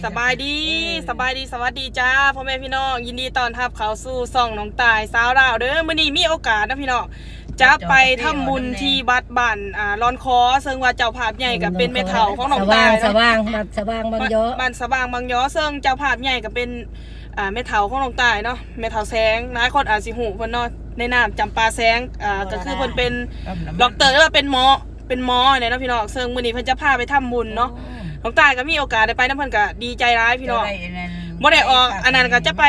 ສະບາຍດີ ສະບາຍດີ ສະຫວັດດີຈ້າ ພໍ່ແມ່ພີ່ນ້ອງ ຍິນດີຕ້ອນຮັບເຂົ້າສູ່ຊ່ອງນ້ອງຕ່າຍສາວລາວເດີ. ມື້ນີ້ມີໂອກາດເນາະພີ່ນ້ອງ ຈະໄປທຳບຸນທີ່ວັດບ້ານ ອ່າ ລອນຄໍ ເຊິ່ງວ່າເຈົ້າພາບໃຫຍ່ກໍເປັນແມ່ເຖົ້າຂອງນ້ອງຕ່າຍເນາະ ສະຫວ່າງ ວັດສະຫວ່າງບາງຢໍ ບ້ານສະຫວ່າງບາງຢໍ ເຊິ່ງເຈົ້າພາບໃຫຍ່ກໍເປັນ ອ່າ ແມ່ເຖົ້າຂອງນ້ອງຕ່າຍເນາະ ແມ່ເຖົ້າແສງ. ຫຼາຍຄົນອາດຊິຮູ້ເພິ່ນເນາະ ໃນນາມຈຳປາແສງ ອ່າ ກໍຄືເພິ່ນເປັນດັອກເຕີ ຫຼືວ່າເປັນໝໍ ເປັນໝໍແຫຼະເນາະພີ່ນ້ອງ ເຊິ່ງມື້ນີ້ເພິ່ນຈະພາໄປທຳບຸນເນາະ. ນ້ອງຕ່າຍກໍມີໂອກາດໄດ້ໄປນຳເພິ່ນ ກໍດີໃຈຫຼາຍພີ່ນ້ອງ. ບໍ່ໄດ້ອອກອັນນັ້ນ ກໍຈະໄປ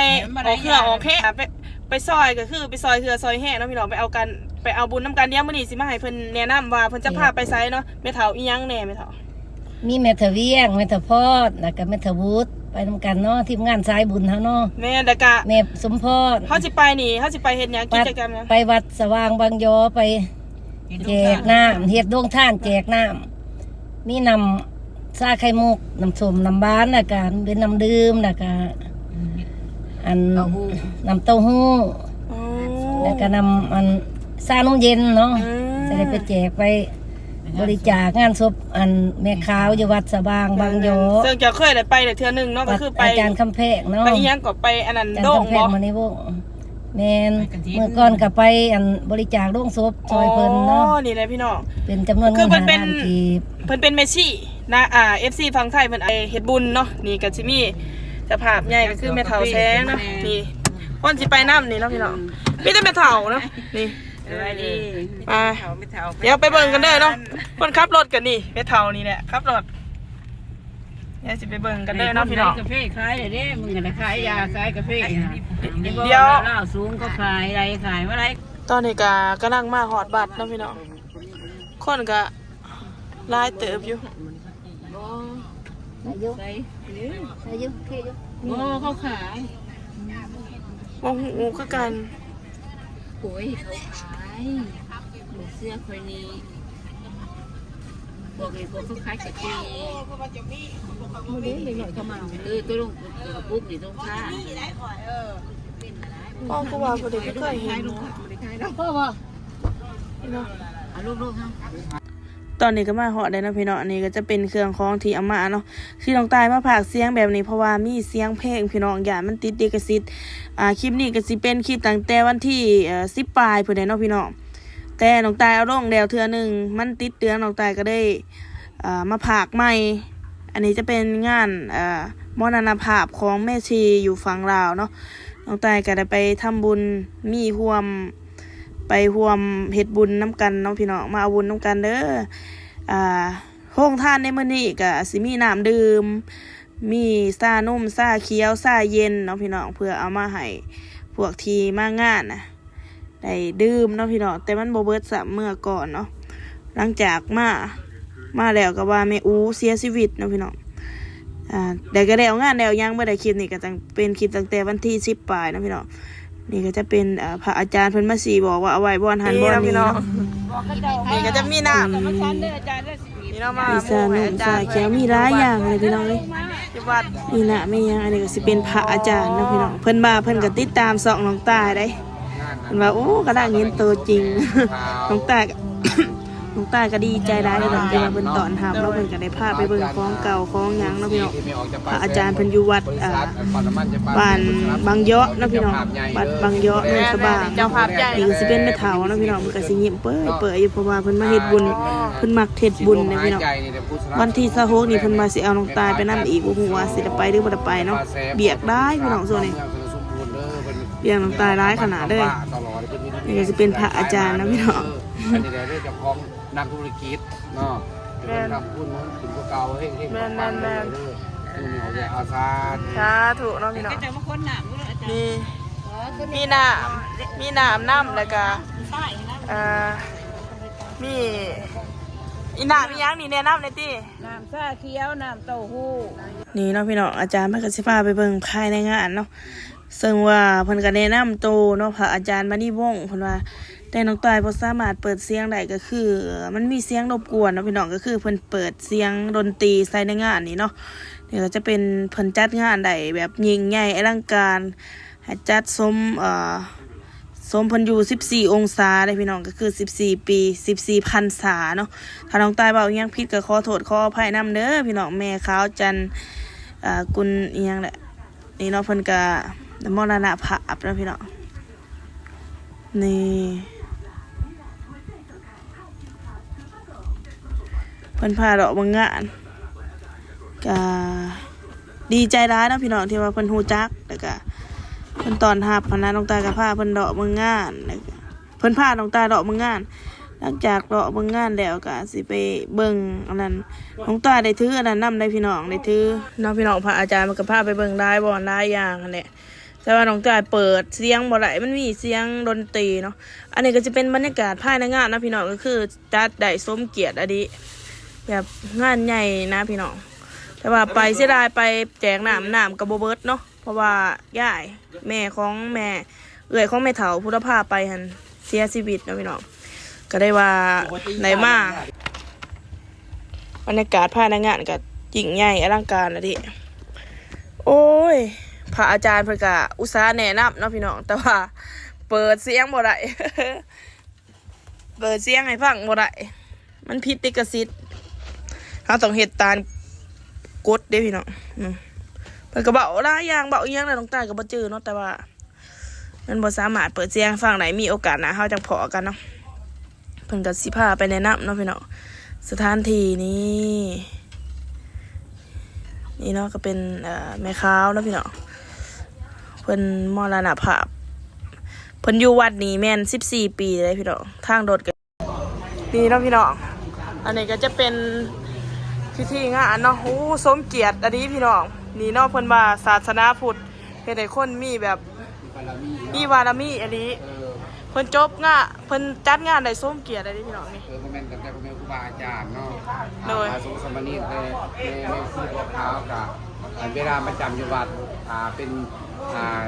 ອອກເຫື່ອອອກແຮງ ໄປ ໄປຊ່ອຍ ກໍຄືໄປຊ່ອຍເຫື່ອຊ່ອຍແຮງເນາະພີ່ນ້ອງ ໄປເອົາກັນ ໄປເອົາບຸນນຳກັນ. ດຽວມື້ນີ້ຊິມາໃຫ້ເພິ່ນແນະນຳວ່າເພິ່ນຈະພາໄປໃສເນາະ. ແມ່ເຖົ້າອີ່ຫຍັງແດ່ແມ່ເຖົ້າ? ມີແມ່ເຖົ້າວຽງ ແມ່ເຖົ້າພອດ ແລ້ວກໍແມ່ເຖົ້າວຸດ ໄປນຳກັນເນາະ ທີມງານສາຍບຸນເຮົາເນາະ. ແມ່ນ ແລ້ວກໍແມ່ສົມພອດ ເຮົາຊິໄປນີ້ ເຮົາຊິໄປເຮັດຫຍັງ ກິດຈະກຳຫຍັງ? ໄປວັດສະຫວ່າງບາງຢໍ ໄປແຈກນ້ຳ ເຮັດໂຮງທານແຈກນ້ຳ ມີນ້ຳຊາໄຂ່ມຸກ ນ້ຳສົ້ມ ນ້ຳຫວານ ແລ້ວກໍເປັນນ້ຳດື່ມ ແລ້ວກໍ ອັນ ເຕົ້າຫູ້ ນ້ຳເຕົ້າຫູ້ ອໍ ແລ້ວກໍນ້ຳ ອັນ ຊານົມເຢັນເນາະ ຈະໄດ້ໄປແຈກໄປບໍລິຈາກງານສົບ ອັນ ແມ່ຂາວຢູ່ວັດສະຫວ່າງບາງຢໍ. ເຊິ່ງເຈົ້າເຄີຍໄດ້ໄປແລ້ວເທື່ອໜຶ່ງເນາະ ກໍຄືໄປອາຈານຄຳແພງເນາະ ໄປອີ່ຫຍັງກໍໄປອັນນັ້ນ ອາຈານຄຳແພງ ດອງບໍ່? ມະນີວົງ ແມ່ນ ມື້ກ່ອນກໍໄປ ອັນ ບໍລິຈາກໂຮງສົບຊ່ອຍເພິ່ນເນາະ. ອໍ ນີ້ແຫຼະພີ່ນ້ອງ ເປັນຈຳນວນເງິນ ຄືເພິ່ນເປັນ ຫ້າລ້ານກີບ ເພິ່ນເປັນແມ່ຊີນະ ອ່າ ເອັຟຊີຝັ່ງໄທເພິ່ນໄປເຮັດບຸນເນາະ. ນີ້ກໍຊິມີເຈົ້າພາບໃຫຍ່ກໍຄືແມ່ເຖົ້າແສງເນາະ ນີ້ ຄົນຊິໄປນຳນີ້ເນາະພີ່ນ້ອງ ມີແຕ່ແມ່ເຖົ້າເນາະ ນີ້ ສະບາຍດີ ໄປ ແມ່ເຖົ້າ ແມ່ເຖົ້າ ດຽວໄປເບິ່ງກັນເດີເນາະ ຄົນຂັບລົດກໍນີ້ ແມ່ເຖົ້ານີ້ແຫຼະຂັບລົດ. ດຽວຊິໄປເບິ່ງກັນເດີເນາະພີ່ນ້ອງ ກາເຟຂາຍເດ້ ມຶງກໍໄດ້ຂາຍຢາຂາຍກາເຟ ດຽວລາວສູງກໍຂາຍໄດ້ ຂາຍມາໄດ້. ຕອນນີ້ກໍກຳລັງມາຮອດວັດເນາະພີ່ນ້ອງ ຄົນກໍຫຼາຍເຕີບຢູ່. ບໍ່ ໃສ່ຢູ່ ໃສ່ ໃສ່ຢູ່ ໂອເຄຢູ່ ບໍ່ ເຂົາຂາຍ ບໍ່ຮູ້ຄືກັນ. ໂອ້ຍ ເຂົາຂາຍ ບໍ່ເຊື່ອຂ້ອຍນີ້ ພວກນີ້ພວກເຂົາຂາຍກະເຈ ບໍ່ໄດ້ ເດັກນ້ອຍເຂົາມາ ເອີ ຕົວລົງ ກະປຸກນີ້ຕ້ອງຂາຍ ພໍ່ ຄືວ່າບໍ່ໄດ້ ບໍ່ເຄີຍເຫັນເນາະ ບໍ່ໄດ້ຂາຍດອກ ພໍ່ບໍ່ ເນາະ ເອົາລູກໆ ເຮົາ ຕອນນີ້ກໍມາຮອດແລ້ວເນາະພີ່ນ້ອງ ອັນນີ້ກໍຈະເປັນເຄື່ອງຂອງທີ່ເອົາມາເນາະ ທີ່ນ້ອງຕ່າຍມາພາກສຽງແບບນີ້ ເພາະວ່າມີສຽງເພງພີ່ນ້ອງ ຢ້ານມັນຕິດລິຂະສິດ. ອ່າ ຄລິບນີ້ກໍຊິເປັນຄລິບຕັ້ງແຕ່ວັນທີ ເອີ ສິບປາຍພຸ້ນແຫຼະເນາະພີ່ນ້ອງ ແຕ່ນ້ອງຕ່າຍເອົາລົງແລ້ວເທື່ອໜຶ່ງ ມັນຕິດເຕືອນ ນ້ອງຕ່າຍກໍເລີຍ ເອີ ມາພາກໃໝ່. ອັນນີ້ຈະເປັນງານ ເອີ ມໍລະນະພາບຂອງແມ່ຊີຢູ່ຝັ່ງລາວເນາະ ນ້ອງຕ່າຍກໍໄດ້ໄປທຳບຸນ ມີຮ່ວມ ໄປຮ່ວມເຮັດບຸນນຳກັນເນາະພີ່ນ້ອງ ມາເອົາບຸນນຳກັນເດີ. ອ່າ ໂຮງທານໃນມື້ນີ້ກໍຊິມີນ້ຳດື່ມ ມີຊານົມ ຊາຂຽວ ຊາເຢັນເນາະພີ່ນ້ອງ ເພື່ອເອົາມາໃຫ້ພວກທີ່ມາງານນະໄດ້ດື່ມເນາະພີ່ນ້ອງ ແຕ່ມັນບໍ່ເບິດຊ້ຳ ເມືອກ່ອນເນາະ. ຫຼັງຈາກມາ ມາແລ້ວກໍວ່າແມ່ອູເສຍຊີວິດເນາະພີ່ນ້ອງ. ອ່າ ແລ້ວກໍແລ້ວງານແລ້ວຫຍັງເບິດ ຄລິບນີ້ກໍຕັ້ງ ເປັນຄລິບຕັ້ງແຕ່ວັນທີສິບປາຍເນາະພີ່ນ້ອງ. ນີ້ກໍຈະເປັນ ເອີ ພະອາຈານເພິ່ນມາຊີ້ບອກວ່າເອົາໄວ້ບ່ອນຫັ້ນບ່ອນນີ້ເນາະ. ນີ້ກໍຈະມີນ້ຳ ນີ້ເນາະ ມາ ມີຊານົມ ຊາຂຽວ ມີຫຼາຍຢ່າງເລີຍພີ່ນ້ອງເອີຍ. ມີນ້ຳມີຫຍັງ ອັນນີ້ກໍຊິເປັນພະອາຈານເນາະພີ່ນ້ອງ. ເພິ່ນວ່າເພິ່ນກໍຕິດຕາມຊ່ອງນ້ອງຕ່າຍເດ້ ເພິ່ນວ່າ ໂອ້ ກະດັງເຫັນໂຕຈິງ ນ້ອງຕ່າຍ ນ້ອງຕ່າຍກໍດີໃຈຫຼາຍ ທີ່ວ່າເພິ່ນຕ້ອນຮັບເນາະ ເພິ່ນກໍໄດ້ພາໄປເບິ່ງຂອງເກົ່າຂອງຫຍັງເນາະພີ່ນ້ອງ. ພະອາຈານເພິ່ນຢູ່ວັດ ອ່າ ບ້ານບາງຢໍເນາະພີ່ນ້ອງ ວັດບາງຢໍ ເນີນສະບາງ. ນີ້ກໍຊິເປັນແມ່ເຖົ້າເນາະພີ່ນ້ອງ ເພິ່ນກໍຊິຍິ້ມເປີຍໆຢູ່ ເພາະວ່າເພິ່ນມາເຮັດບຸນ ເພິ່ນມັກເຮັດບຸນເດ້ພີ່ນ້ອງ. ວັນທີຊາວຫົກນີ້ເພິ່ນວ່າຊິເອົານ້ອງຕ່າຍໄປນຳອີກ ບໍ່ຮູ້ວ່າຊິໄດ້ໄປຫຼືບໍ່ໄດ້ໄປເນາະ. ວຽກຫຼາຍພີ່ນ້ອງຊ່ວງນີ້ ວຽກນ້ອງຕ່າຍຫຼາຍຂະໜາດເລີຍ. ນີ້ກໍຊິເປັນພະອາຈານເນາະພີ່ນ້ອງ ອັນນີ້ແຫຼະເຈົ້າຂອງ ນັກທຸລະກິດເນາະ ຈະເປັນ ແມ່ນ ນຳພຸ້ນເງິນຂຶ້ນກວ່າເກົ່າ ເຮັງໆ ແມ່ນໆໆ ປັງໆ ເດີ ເດີ ເອົາສາທຸ ສາທຸເນາະພີ່ນ້ອງ. ນີ້ ມີນ້ຳ ມີນ້ຳນຳ ແລ້ວກະ ເອີ ມີອີ່ນ້ຳອີ່ຫຍັງນີ້ ແນະນຳແດ່ຕິ. ນ້ຳຊາຂຽວ ນ້ຳເຕົ້າຫູ້ ນີ້ເນາະພີ່ນ້ອງ. ອາຈານເພິ່ນກະຊິພາໄປເບິ່ງພາຍໃນງານເນາະ ເຊິ່ງວ່າເພິ່ນກະແນະນຳໂຕເນາະ ພະອາຈານມະນີວົງ ເພິ່ນວ່າ ແຕ່ນ້ອງຕ່າຍບໍ່ສາມາດເປີດສຽງໄດ້ ກໍຄືມັນມີສຽງລົບກວນເນາະພີ່ນ້ອງ ກໍຄືເພິ່ນເປີດສຽງດົນຕີໃສ່ໃນງານນີ້ເນາະ. ນີ້ກໍຈະເປັນເພິ່ນຈັດງານໄດ້ແບບຍິ່ງໃຫຍ່ອະລັງການ ໃຫ້ຈັດສົມ ເອີ ສົມເພິ່ນຢູ່ສິບສີ່ອົງສາເດ້ພີ່ນ້ອງ ກໍຄືສິບສີ່ປີ ສິບສີ່ພັນສາເນາະ. ຖ້ານ້ອງຕ່າຍເວົ້າອີ່ຫຍັງຜິດກໍຂໍໂທດຂໍອະໄພນຳເດີພີ່ນ້ອງ. ແມ່ຂາວຈັນ ອ່າ ກຸນອີ່ຫຍັງແຫຼະ ນີ້ເນາະ ເພິ່ນກະມໍລະນະພາບແລ້ວພີ່ນ້ອງ. ນີ້ ເພິ່ນພາເລາະເບິ່ງງານ ກະດີໃຈຫຼາຍເນາະພີ່ນ້ອງ ທີ່ວ່າເພິ່ນຮູ້ຈັກ ແລ້ວກະເພິ່ນຕ້ອນຮັບຫັ້ນນະ. ນ້ອງຕາຍກະພາເພິ່ນເລາະເບິ່ງງານ ແລ້ວກະເພິ່ນພານ້ອງຕາຍເລາະເບິ່ງງານ. ຫຼັງຈາກເລາະເບິ່ງງານແລ້ວກະຊິໄປເບິ່ງອັນນັ້ນ ນ້ອງຕາຍໄດ້ຖືອັນນັ້ນນຳໄດ໋ພີ່ນ້ອງ ໄດ້ຖືເນາະພີ່ນ້ອງ. ພະອາຈານເພິ່ນກະພາໄປເບິ່ງຫຼາຍບ່ອນຫຼາຍຢ່າງຫັ້ນແຫຼະ ແຕ່ວ່ານ້ອງຕາຍເປີດສຽງບໍ່ໄດ້ ມັນມີສຽງດົນຕີເນາະ. ອັນນີ້ກະຊິເປັນບັນຍາກາດພາຍໃນງານເນາະພີ່ນ້ອງ ກະຄືຈັດໄດ້ສົມກຽດອີ່ຫຼີ ແບບງານໃຫຍ່ນະພີ່ນ້ອງ. ແຕ່ວ່າໄປເສຍດາຍ ໄປແຈກນ້ຳ ນ້ຳກະບໍ່ເບິດເນາະ ເພາະວ່າຍາຍ ແມ່ຂອງແມ່ ເອື້ອຍຂອງແມ່ເຖົ້າຜູ້ລະພາໄປຫັ້ນເສຍຊີວິດເນາະພີ່ນ້ອງ. ກະໄດ້ວ່າໄດ້ມາ ບັນຍາກາດພາຍໃນງານກະຍິ່ງໃຫຍ່ອະລັງການອີ່ຫຼີ. ໂອ້ຍ ພະອາຈານເພິ່ນກະອຸດສ່າແນະນຳເນາະພີ່ນ້ອງ ແຕ່ວ່າເປີດສຽງບໍ່ໄດ້ ເປີດສຽງໃຫ້ຟັງບໍ່ໄດ້ ມັນຜິດລິຂະສິດ ເຮົາຕ້ອງເຮັດຕາມກົດເດ້ພີ່ນ້ອງ. ອືມ ເພິ່ນກະເວົ້າຫຼາຍຢ່າງ ເວົ້າອີ່ຫຍັງແລ້ວ ນ້ອງຕາຍກະບໍ່ຈື່ເນາະ ແຕ່ວ່າມັນບໍ່ສາມາດເປີດສຽງໃຫ້ຟັງໄດ້. ມີໂອກາດໜ້າເຮົາຈັ່ງພໍ້ກັນເນາະ. ເພິ່ນກະຊິພາໄປແນະນຳເນາະພີ່ນ້ອງ ສະຖານທີ່ນີ້ ນີ້ເນາະ ກະເປັນ ເອີ ແມ່ຂາວເນາະພີ່ນ້ອງ ເພິ່ນມໍລະນະພາບ. ເພິ່ນຢູ່ວັດນີ້ແມ່ນສິບສີ່ປີແລ້ວພີ່ນ້ອງ ທາງລົດກະ ນີ້ເນາະພີ່ນ້ອງ ອັນນີ້ກະຈະເປັນພິທີງານເນາະ. ໂອ້ ສົມກຽດອີ່ຫຼີພີ່ນ້ອງ. ນີ້ເນາະ ເພິ່ນວ່າສາສະໜາພຸດເຮັດໃຫ້ຄົນມີແບບ ມີບາລະມີອີ່ຫຼີ ເອີ ເພິ່ນຈົບງານ ເພິ່ນຈັດງານໄດ້ສົມກຽດອີ່ຫຼີພີ່ນ້ອງນີ້. ເອີ ບໍ່ແມ່ນກັນແຕ່ພໍ່ແມ່ຄູບາອາຈານເນາະ ໂດຍ ອ່າ ພະສົງສາມະເນນ ແຕ່ແມ່ ແມ່ຊີພວກເຮົາກະ ອັນເວລາມາຈຳຢູ່ວັດ ອ່າ ເປັນ ອ່າ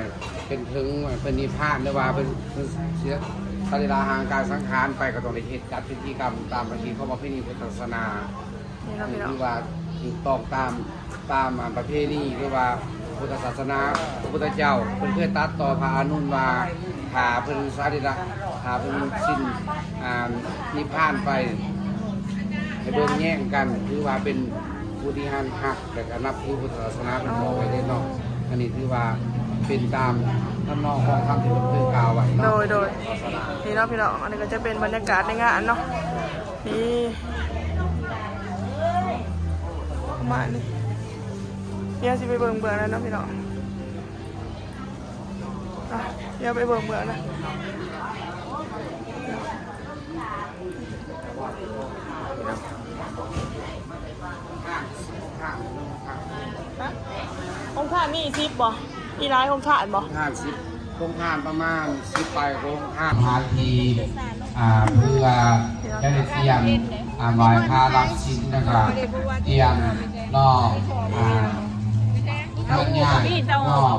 ເປັນເຖິງເພິ່ນນິບພານ ຫຼືວ່າເພິ່ນ ເພິ່ນສະລີລະຮ່າງກາຍສັງຂານໄປ ກະຕ້ອງໄດ້ເຮັດຈັດພິທີກຳຕາມປະເພນີຂອງປະເພນີພຸດທະສາສະໜາ. ນີ້ເນາະພີ່ນ້ອງ ຄືວ່າຖືກຕ້ອງຕາມ ຕາມອັນປະເພນີ ຫຼືວ່າພຸດທະສາສະໜາ. ພະພຸດທະເຈົ້າເພິ່ນເຄີຍຕັດຕໍ່ພະອານຸນວ່າ ຖ້າເພິ່ນສະລີລະ ຖ້າເພິ່ນສິ້ນ ອ່າ ນິບພານໄປ ໃຫ້ເບິ່ງແຍງກັນ ຖືວ່າເປັນຜູ້ທີ່ຮັກ ແລະກະນັບຖືພຸດທະສາສະໜາເປັນຂອງໄປເດ້ເນາະ. ອັນນີ້ຖືວ່າເປັນຕາມທຳນອງຂອງຄຳທີ່ເພິ່ນເຄີຍກ່າວໄວ້ເນາະ. ໂດຍ ໂດຍ ນີ້ເນາະພີ່ນ້ອງ ອັນນີ້ກະຈະເປັນບັນຍາກາດໃນງານເນາະ. ນີ້ ປະມານນີ້ ດຽວຊິໄປເບິ່ງເບື້ອງນັ້ນເນາະພີ່ນ້ອງ. ອ່ະ ດຽວໄປເບິ່ງເບື້ອງນັ້ນ. ໂຮງທານມີສິບບໍ່? ມີຫຼາຍໂຮງທານບໍ່? ໂຮງທານສິບ ໂຮງທານປະມານສິບປາຍໂຮງທານ. ສະຖານທີ່ ອ່າ ເພື່ອຈະໄດ້ຕຽມ ອ່າ ໄຫວ້ພະຮັບສິນ ແລ້ວກະຕຽມເນາະ ອ່າ ເຄື່ອນຍ້າຍເນາະ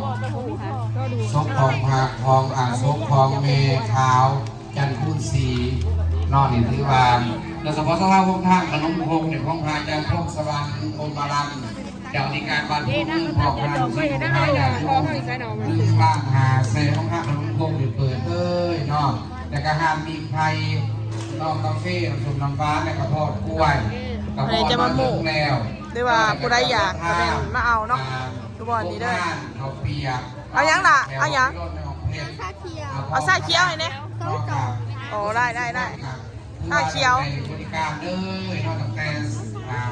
ສົບຂອງພະ ຂອງ ອ່າ ສົບຂອງແມ່ຂາວ ຈັນຄູນສີເນາະ. ນີ້ຖືວ່າ ໂດຍສະເພາະສາລາໂຮງທານຂະໜົມຄົກນີ້ ຂອງພະອາຈານ ພົງສະຫວັນ ອົມມະລັນ ເຈົ້າອະທິການວັດໂພນເງິນ ພ້ອມຄະນະລູກສິດລູກຫາຍາດໂຍມ ໜຶ່ງລ້ານຫ້າແສນ ໂຮງທານຂະໜົມຄົກນີ້ເປີດເລີຍເນາະ. ແລ້ວກະຮ້ານໝີ່ໄຂ່ ເນາະ ກາເຟ ນ້ຳສົ້ມນ້ຳຫວານ ແລ້ວກະທອດກ້ວຍ ກະ ອັນນີ້ຈະມາໂມ້ ແລ້ວ ຫຼືວ່າຜູ້ໃດຢາກກະແມ່ນມາເອົາເນາະ ອ່າ ຢູ່ບ່ອນນີ້ເດີ. ໂຮງທານເຂົ້າປຽກ ເອົາຫຍັງລະ? ເອົາຫຍັງ? ເອົາຊາຂຽວ ເອົາຊາຂຽວໃຫ້ແດ່. ໂອ້ ໄດ້ ໄດ້ ໄດ້ ຊາຂຽວ ໃຫ້ບໍລິການເດີເນາະ ຕັ້ງແຕ່ ອ່າ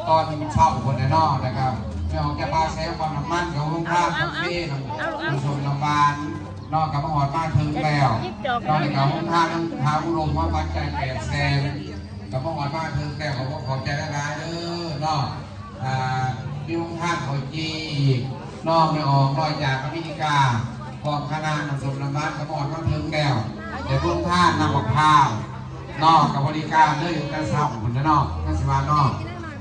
ຕອນເຊົ້າພຸ້ນແຫຼະເນາະ. ແລ້ວກະແມ່ອອກຈາກປ່າແສງປ້ຳນ້ຳມັນ ກະໂຮງທານກາເຟ ນ້ຳ ນ້ຳສົ້ມນ້ຳຫວານເນາະ ກະມາຮອດມາເຖິງແລ້ວເນາະ. ແລ້ວກະໂຮງທານທາອຸດົມ ມາປັດໄຈແປດແສນ ກະມາຮອດມາເຖິງແລ້ວ ຂໍຂອບໃຈຫຼາຍໆເດີເນາະ. ອ່າ ມີໂຮງທານເຂົ້າຈີ່ອີກເນາະ ແມ່ອອກນ້ອຍຈາກອາເມລິກາ ພ້ອມຄະນະນ້ຳສົ້ມນ້ຳຫວານກະມາຮອດມາເຖິງແລ້ວ. ແລະໂຮງທານນ້ຳບັກພ້າວເນາະ ກະບໍລິການເດີ ຢູ່ແຕ່ເຊົ້າພຸ້ນແຫຼະເນາະ ຈັ່ງຊິວ່າເນາະ.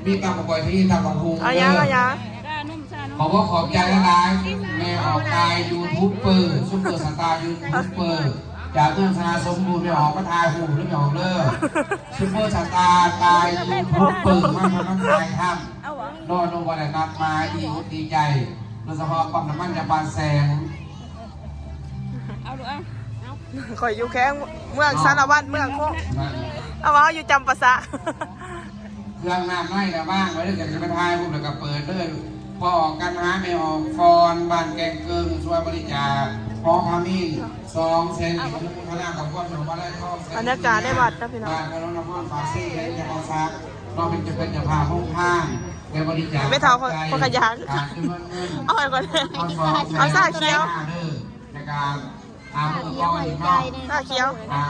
ມີຕຳບັກກ້ວຍ ມີຕຳບັກຫຸ່ງເດີ. ເອົາຫຍັງ? ເອົາຫຍັງ? ຂໍຂອບໃຈຫຼາຍໆ ແມ່ອອກກາຍ ຢູທູບເບີ ຊຸບເບີສະຕາ ຢູທູບເບີ ຈາກເມືອງຊະນະສົມບູນ. ແມ່ອອກມາຖ່າຍຮູບເດີ ແມ່ອອກເດີ ຊຸບເບີສະຕາ ກາຍ ຢູທູບເບີ ມາ ມາຖ່າຍທຳ ເນາະ ບໍ່ໄດ້ນັດໝາຍ. ດີອົກດີໃຈ ໂດຍສະເພາະປ້ຳນ້ຳມັນຈາກບ້ານແສງ. ເອົາລູກ ເອົາ ຂ້ອຍຢູ່ແຂວງເມືອງສາລະວັນ ເມືອງໂຄງ ເອົາ ເວົ້າຢູ່ຈຳປາສັກ. ເຄື່ອງນ້ຳໃນລະວາງໄວ້ເດີ ຢາກຈະມາຖ່າຍຮູບແລ້ວກະເປີດເລີຍ. ພໍ້ກັນຫາແມ່ອອກຟອນ ບ້ານແກ້ງເກິ່ງ ຊ່ວຍບໍລິຈາກຫໍພາມີນ ສອງແສນກີບ ຄະນະຂະບວນຫົວມາໄລທອງ ບັນຍາກາດໃນວັດເນາະພີ່ນ້ອງ ບ້ານກະໂນນນະຄອນ ປາກເຊ ແລະ ຈະຂໍຝາກເນາະ ເປັນເຈົ້າ ເປັນເຈົ້າພາບໂຮງທານ ແລະ ບໍລິຈາກ ແມ່ເຖົ້າ ຂ້ອຍ ຂ້ອຍກະຢາກ ເອົາໃຫ້ກ່ອນ ເອົາຊາຂຽວ ເດີ ໃນການ ອ່າ ຜູ້ກອງອີກເນາະ ຊາຂຽວ ອ່າ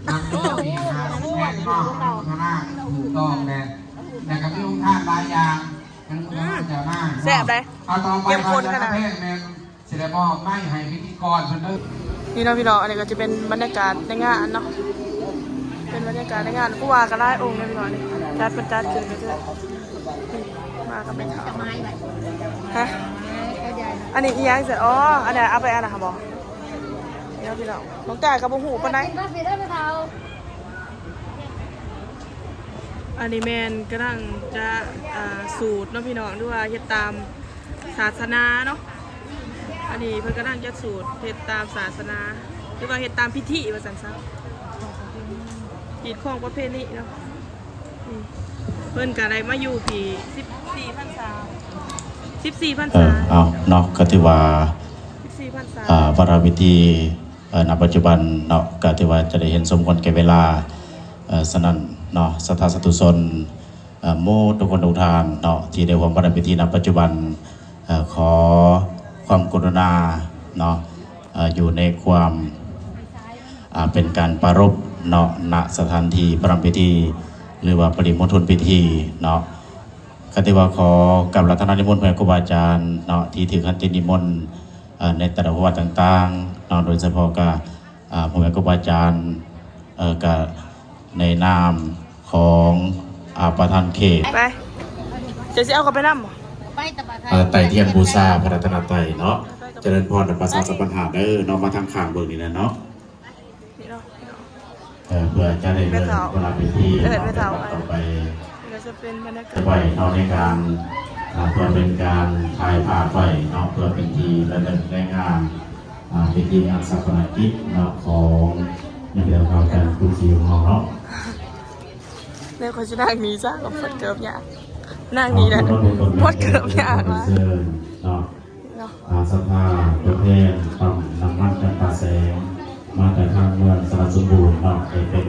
ນຳເງິນປີຫ້າສິບແປດເນາະ ພັດທະນາຖືກຕ້ອງແດ່ ແລ້ວກໍມີໂຮງທານຫຼາຍຢ່າງ ອືມ ແຊບເດ້ ເອົາ ຕໍ່ໄປ ເຂັ້ມຂຸ້ນຂະໜາດ ແມ່ນ ຊິໄດ້ມອບໄມ້ໃຫ້ພິທີກອນເພິ່ນເດີ ນີ້ເນາະພີ່ນ້ອງ ອັນນີ້ກໍຈະເປັນບັນຍາກາດໃນງານເນາະ ເປັນບັນຍາກາດໃນງານ ຜູ້ວ່າກໍຫຼາຍອົງເດ້ພີ່ນ້ອງ ຈັດ ເພິ່ນຈັດຂຶ້ນກໍຄື ມາກັບແມ່ເຖົ້າ ຮະ ອັນນີ້ອີຫຍັງຊັ້ນ ອໍ ອັນນັ້ນເອົາໄປອັນນັ້ນຫາບໍ່? ເດີພີ່ນ້ອງ ນ້ອງຈ້າກໍບໍ່ຮູ້ປານໃດ ອັນນີ້ແມ່ນກຳລັງຈະ ອ່າ ສູດເນາະພີ່ນ້ອງ ຫຼືວ່າເຮັດຕາມສາສະໜາເນາະ ອັນນີ້ເພິ່ນກຳລັງຈະສູດເຮັດຕາມສາສະໜາ ຫຼືວ່າເຮັດຕາມພິທີວ່າຊັ້ນຊະ ຮີດຄອງປະເພນີເນາະ. ເພິ່ນກໍໄດ້ມາຢູ່ພີ້ສິບສີ່ພັນສາ ສິບສີ່ພັນສາ ເອີ ເອົາເນາະ ກໍຖືວ່າ ສິບສີ່ພັນສາ ອ່າ ວາລະພິທີ ເອີ ນະປັດຈຸບັນເນາະ ກໍຖືວ່າຈະໄດ້ເຫັນສົມຄວນແກ່ເວລາ ເອີ ສະນັ້ນເນາະ ສັດທາສາທຸຊົນ ເອີ ໝູ່ທຸກຄົນທຸກທ່ານເນາະ ທີ່ໄດ້ຮ່ວມວາລະພິທີນະປັດຈຸບັນ ເອີ ຂໍຄວາມກະລຸນາເນາະ ເອີ ຢູ່ໃນຄວາມ ອ່າ ເປັນການປາລົບເນາະ ນະສະຖານທີ່ປະລຳພິທີ ຫຼືວ່າປະລິມົນທົນພິທີເນາະ ກໍຖືວ່າຂໍກາບອາລາທະນານິມົນພະຄູບາອາຈານເນາະ ທີ່ຖືກຂັນຕິນິມົນ ເອີ ໃນແຕ່ລະວັດຕ່າງໆເນາະ ໂດຍສະເພາະກໍ ອ່າ ພໍ່ແມ່ຄູບາອາຈານ ເອີ ກໍໃນນາມຂອງ ອ່າ ປະທານເຂດ ໄປ ເຈົ້າຊິເອົາເຂົ້າໄປນຳບໍ່? ເອີ ໄຕ້ທຽນບູຊາພະລັດຕະນະໄຕເນາະ ຈະເລີນພອນ ປະຊາສຳພັນຫາເດີເນາະ ມາທາງຂ້າງເບິ່ງນີ້ແຫຼະເນາະ ເອີ ເພື່ອຈະໄດ້ເລີ່ມປະລຳພິທີເນາະ ເປັນລຳດັບຕໍ່ໄປ ໄວ້ເນາະ ໃນການ ອ່າ ເພື່ອເປັນການຖ່າຍພາບໄວ້ເນາະ ເພື່ອເປັນທີ່ລະນຶກໃນງານ ອ່າ ພິທີງານຊາປະນະກິດເນາະ ຂອງຍາດໂຍມເຮົາ ທ່ານຄຸນສີຂອງເຮົາເນາະ ແລ້ວຂ້ອຍຊິນັ່ງນີ້ຊະ ກໍປົດເກີບຍາກ ນັ່ງນີ້ແຫຼະ ປົດເກີບຍາກວ່າ ເນາະ ເນາະ ອ່າ ສັດທາຕົວແທນປ້ຳນ້ຳມັນຈຳປາແສງ ມາຈາກທາງເມືອງສາລະສົມບູນເນາະ ໄດ້ເປັນ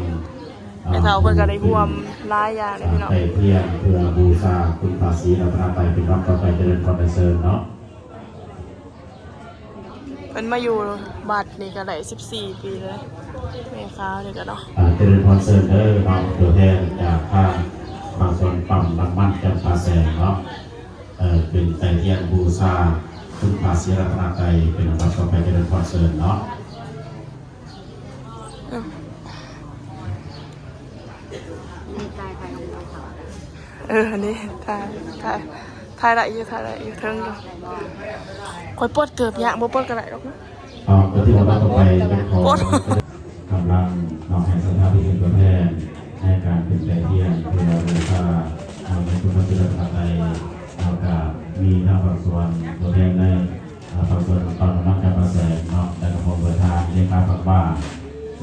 ແມ່ເຖົ້າເພິ່ນກໍໄດ້ຮ່ວມຫຼາຍຢ່າງເດ້ພີ່ນ້ອງ ໄປພຽງເພື່ອບູຊາຄຸນພະສີລັດຕະນະໄຕ ເປັນວັດຕໍ່ໄປ ຈະເລີນພອນໄດ້ເຊີນເນາະ ເພິ່ນມາຢູ່ວັດນີ້ກໍໄດ້ສິບສີ່ປີແລ້ວ ແມ່ຂາວນີ້ກໍເນາະ ອ່າ ຈະເລີນພອນເຊີນເດີເນາະ ຕົວແທນຈາກທາງພາກສ່ວນປ້ຳນ້ຳມັນຈຳປາແສງເນາະ ເອີ ເປັນໄຕ້ທຽນບູຊາຄຸນພະສີລັດຕະນະໄຕ ເປັນອັນດັບຕໍ່ໄປ ຈະເລີນພອນເຊີນເນາະ. ເອີ ອັນນີ້ຖ່າຍ ຖ່າຍ ຖ່າຍໄດ້ຢູ່ ຖ່າຍໄດ້ຢູ່ ເທິງຢູ່ ຂ້ອຍປົດເກີບຍາກ ບໍ່ປົດກໍໄດ້ດອກເນາະ ເອີ ກໍຖືວ່າຕໍ່ໄປ ຂໍ ກຳລັງເນາະ ໃຫ້ສັດທາທີ່ເປັນຕົວແທນໃນການເປັນໄຕ້ທຽນ ເພື່ອບູຊາ ເອີ ໃນຄຸນພະສີລັດຕະນະໄຕ ເຮົາກໍມີທາງພາກສ່ວນຕົວແທນໃນ ອ່າ ພາກສ່ວນປ້ຳນ້ຳມັນຈຳປາແສງເນາະ ແລ້ວກໍພ້ອມດ້ວຍທ່ານເລຂາພັກບ້ານ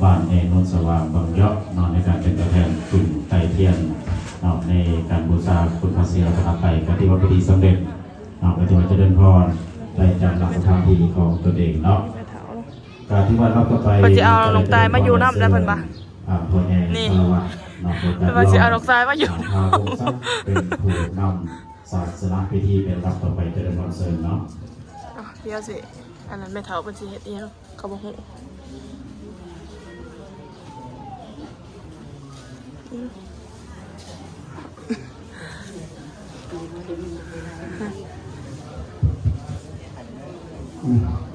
ບ້ານແມ່ໂນນສະຫວ່າງບາງເຍາະເນາະ ໃນການເປັນຕົວແທນຂຶ້ນໄຕ້ທຽນເນາະ ໃນການບູຊາຄຸນພະສີລັດຕະນະໄຕ ກໍຖືວ່າພິທີສຳເລັດເນາະ ກໍຖືວ່າຈະເລີນພອນໄດ້ຈາກນະສະຖານທີ່ຂອງຕົນເອງເນາະ ກໍຖືວ່າລຳດັບຕໍ່ໄປ ເພິ່ນຊິເອົານ້ອງຕາຍມາຢູ່ນຳແລ້ວເພິ່ນວ່າ ອ່າ ພໍ່ໃຫຍ່ ນີ້ ສາລະວັດເນາະ ເພິ່ນວ່າຊິເອົານ້ອງຕາຍມາຢູ່ນຳ ເປັນຜູ້ນຳສາສະນະພິທີ ເປັນລຳດັບຕໍ່ໄປ ຈະເລີນພອນເຊີນເນາະ ອ່ະ ດຽວຊິ ອັນນັ້ນແມ່ເຖົ້າເພິ່ນຊິເຮັດອີ່ຫຍັງ ກໍບໍ່ຮູ້ ອ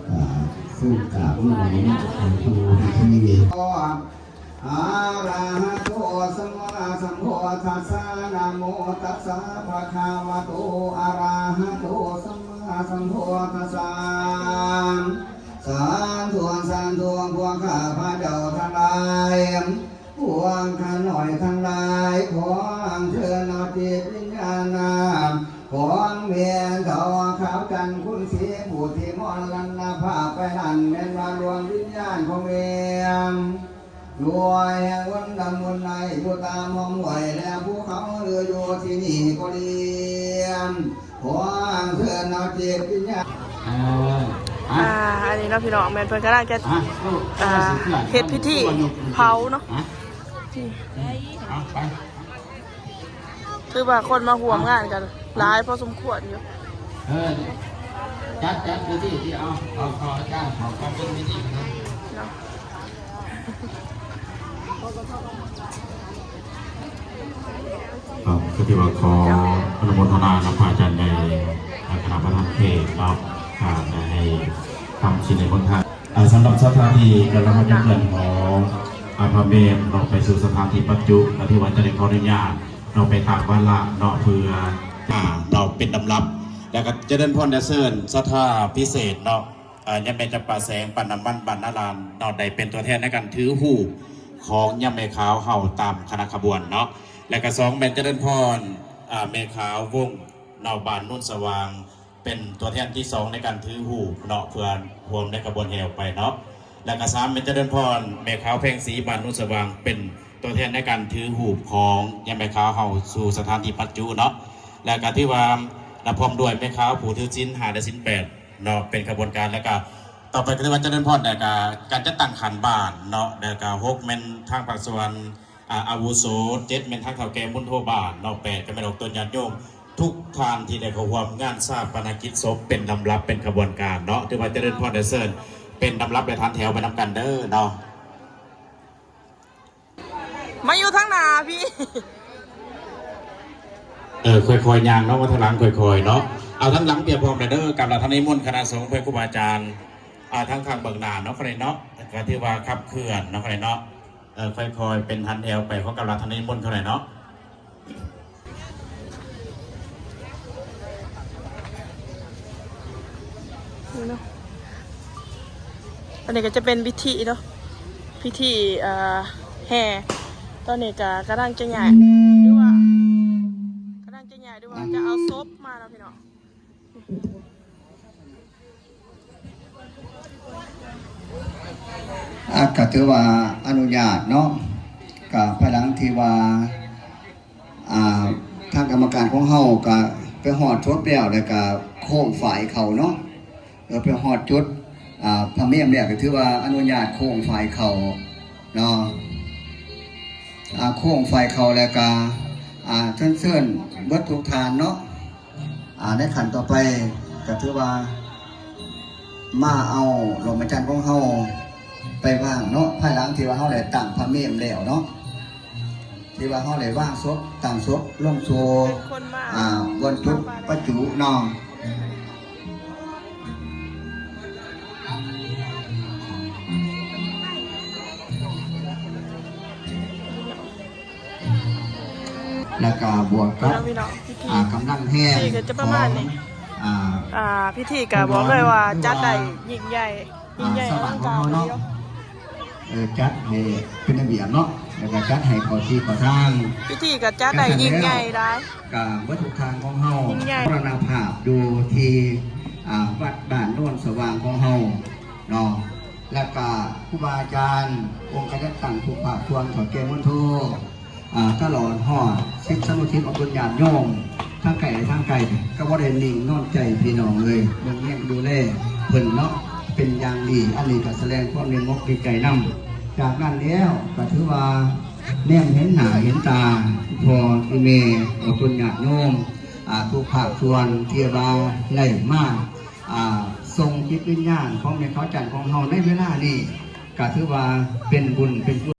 ່າ ຄືກາບມື້ນີ້ເນາະ ຜູ້ທີ່ ອະລະຫະໂຕ ສຳມາສຳພຸດທັດສະ ນະໂມຕັດສະ ພະຄະວະໂຕ ອະລະຫະໂຕ ສຳມາສຳພຸດທັດສະ ສາທຸ ສາທຸ ພວກຂ້າພະເຈົ້າທັງຫຼາຍ ພວກຂ້ານ້ອຍທັງຫຼາຍ ຂໍອັນເຊີນເອົາຈິດວິນຍານນາມຂອງແມ່ເຖົ້າຂາວຈັນຄຸນສີ ຜູ້ທີ່ມໍລະນະພາບໄປນັ້ນ ແມ່ນວ່າດວງວິນຍານຂອງແມ່ ດ້ວຍແຫ່ງບຸນນຳບຸນໃນ ຢູ່ຕາມຮ່ອມຫ້ວຍ ແລະ ພູເຂົາ ຫຼື ຢູ່ທີ່ນີ້ກໍດີ ຂໍອັນເຊີນເອົາຈິດວິນຍານ ເອີ ອ່າ ອັນນີ້ເນາະພີ່ນ້ອງ ແມ່ນເພິ່ນກຳລັງຈະ ອ່າ ເຮັດພິທີເຜົາເນາະ ອ່າ ໄປ ຖືວ່າຄົນມາຮ່ວມງານກັນຫຼາຍພໍສົມຄວນຢູ່ ເອີ ຈັດ ຈັດພິທີທີ່ ເອົາ ເອົາ ເອົາອາຈານເຂົ້າມາເປັນພິທີເນາະ ເນາະ. ກໍຖືວ່າຂໍອະນຸໂມທະນານຳພະອາຈານໃຫຍ່ ແລະ ຄະນະປະທານເຂດເນາະ ອ່າ ໄດ້ໃຫ້ຄຳຊີ້ແນະເບິ່ງທາງ ອ່າ ສຳລັບສະຖານທີ່ກໍລະຫັດຍັງເຄື່ອນຂອງ ອ່າ ພະເມມເນາະ ໄປສູ່ສະຖານທີ່ປັດຈຸ ກໍຖືວ່າຈະໄດ້ຂໍອະນຸຍາດເນາະ ໄປຕັ້ງວາລະເນາະ ເພື່ອ ອ່າ ເນາະ ເປັນລຳດັບ ແລ້ວກໍຈະເລີນພອນ ແລະ ເຊີນສັດທາພິເສດເນາະ ອ່າ ຍາແມ່ຈຳປາແສງ ປັ້ນນ້ຳມັນ ບ້ານນາລານເນາະ ໄດ້ເປັນຕົວແທນໃນການຖືຮູບຂອງຍາແມ່ຂາວເຮົາຕາມຄະນະຂະບວນເນາະ ແລະກະສອງແມ່ນຈະເລີນພອນ ອ່າ ແມ່ຂາວວົງເນາະ ບ້ານໂນນສະຫວ່າງ ເປັນຕົວແທນທີສອງໃນການຖືຮູບເນາະ ເພື່ອຮ່ວມໃນຂະບວນແຫ່ອອກໄປເນາະ ແລະກະສາມແມ່ນຈະເລີນພອນ ແມ່ຂາວແພງສີ ບ້ານໂນນສະຫວ່າງ ເປັນຕົວແທນໃນການຖືຮູບຂອງຍາແມ່ຂາວເຮົາສູ່ສະຖານທີ່ປັດຈຸເນາະ ແລະກະຖືວ່າ ແລະ ພ້ອມດ້ວຍແມ່ຂາວຜູ້ຖືສິນຫ້າ ແລະ ສິນແປດ ເນາະ ເປັນຂະບວນການ ແລ້ວກະຕໍ່ໄປກໍຖືວ່າຈະເລີນພອນ ແລ້ວກະການຈັດຕັ້ງຂັ້ນບ້ານເນາະ ແລ້ວກະຫົກແມ່ນທາງພາກສ່ວນ ອາ ອາວຸໂສ ເຈັດແມ່ນທາງເຖົ້າແກ່ມຸນໂທບ້ານເນາະ ແປດກໍແມ່ນອອກຕົນຍາດໂຍມທຸກທ່ານທີ່ໄດ້ເຂົ້າຮ່ວມງານຊາປະນະກິດສົບ ເປັນລຳດັບເປັນຂະບວນການເນາະ ຖືວ່າຈະເລີນພອນ ແລະ ເຊີນເປັນລຳດັບ ແລະ ຖັນແຖວໄປນຳກັນເດີເນາະ. ມາຢູ່ທາງໜ້າພີ້ ເອີ ຄ່ອຍໆຍ່າງເນາະ ມາທາງຫຼັງຄ່ອຍໆເນາະ ເອົາທາງຫຼັງປຽບພ້ອມແລ້ວເດີ ກັບລາທານິມົນຄະນະສົງ ພະຄູບາອາຈານ ອ່າ ທາງຂ້າງເບື້ອງໜ້າເນາະ ຂ້າງໃດເນາະ ກໍຖືວ່າຂັບເຄື່ອນເນາະ ຂ້າງໃດເນາະ ເອີ ຄ່ອຍໆເປັນຫັນແຖວໄປ ຂໍກັບລາທານິມົນຂ້າງໃດເນາະ. ນີ້ເນາະ ອັນນີ້ກໍຈະເປັນພິທີເນາະ ພິທີ ເອີ ແຫ່ ຕອນນີ້ກໍກຳລັງຈະຍ້າຍ ຫຼືວ່າກຳລັງຈະຍ້າຍ ຫຼືວ່າຈະເອົາສົບມາເນາະພີ່ນ້ອງ. ອາ ກໍຖືວ່າອະນຸຍາດເນາະ ກໍພາຍຫຼັງທີ່ວ່າ ອ່າ ທາງກຳມະການຂອງເຮົາກໍໄປຮອດຈົດແລ້ວ ແລ້ວກໍໂຄ້ງຝ້າຍເຂົ້າເນາະ ເອີ ໄປຮອດຈຸດ ອ່າ ພະເມມແລ້ວ ກໍຖືວ່າອະນຸຍາດໂຄ້ງຝ້າຍເຂົ້າເນາະ ອ່າ ໂຄ້ງຝ້າຍເຂົ້າ ແລ້ວກໍ ອ່າ ເຊີນ ເຊີນເບິດທຸກທ່ານເນາະ. ອ່າ ໃນຂັ້ນຕໍ່ໄປກໍຖືວ່າມາເອົາຫຼວງພະຈັນຂອງເຮົາໄປວາງເນາະ ພາຍຫຼັງທີ່ວ່າເຮົາໄດ້ຕັ້ງພະເມມແລ້ວເນາະ ທີ່ວ່າເຮົາໄດ້ວາງສົບ ຕັ້ງສົບລົງສູ່ ອ່າ ບ່ອນຈຸດປະຈຸເນາະ. ແລ້ວກໍບວກກັບ ພີ່ນ້ອງ ພິທີ ອ່າ ກຳລັງແຮງ ພິທີກໍຈະປະມານນີ້ ຂອງ ອ່າ ອ່າ ພິທີກໍບອກເລີຍວ່າຈັດໄດ້ຍິ່ງໃຫຍ່ ຍິ່ງໃຫຍ່ອະລັງການເນາະ ເອີ ຈັດໃຫ້ເປັນລະບຽບເນາະ ແລ້ວກໍຈັດໃຫ້ເຂົ້າທີ່ເຂົ້າທາງ ພິທີກໍຈັດໄດ້ຍິ່ງໃຫຍ່ຫຼາຍ ກໍເບິດທຸກທ່ານຂອງເຮົາ ຍິ່ງໃຫຍ່ ມໍລະນະພາບຢູ່ທີ່ ອ່າ ວັດບ້ານໂນນສະຫວ່າງຂອງເຮົາເນາະ. ແລ້ວກະຄູບາອາຈານ ອົງຄະຈັດຕັ້ງທຸກພາກສ່ວນ ເຖົ້າແກ່ມົນໂທ ອ່າ ຕະຫຼອດຮອດສິດສານຸສິດອອກຕົນຍາດໂຍມ ທັງໃກ້ແລະທາງໄກ ກໍບໍ່ໄດ້ນິ່ງນອນໃຈພີ່ນ້ອງເອີຍ ເບິ່ງແຍງດູແລເພິ່ນເນາະ ເປັນຢ່າງດີ ອັນນີ້ກໍສະແດງຄວາມເປັນອົກເປັນໃຈນຳ. ຈາກນັ້ນແລ້ວກໍຖືວ່າແນມເຫັນໜ້າເຫັນຕາພໍ່ອີ່ແມ່ອອກຕົນຍາດໂຍມ ອ່າ ທຸກພາກສ່ວນທີ່ວ່າໄດ້ມາ ອ່າ ສົ່ງຈິດວິນຍານຂອງແມ່ຂາວຈັນຂອງເຮົາໃນເວລານີ້ ກໍຖືວ່າເປັນບຸນເປັນກຸ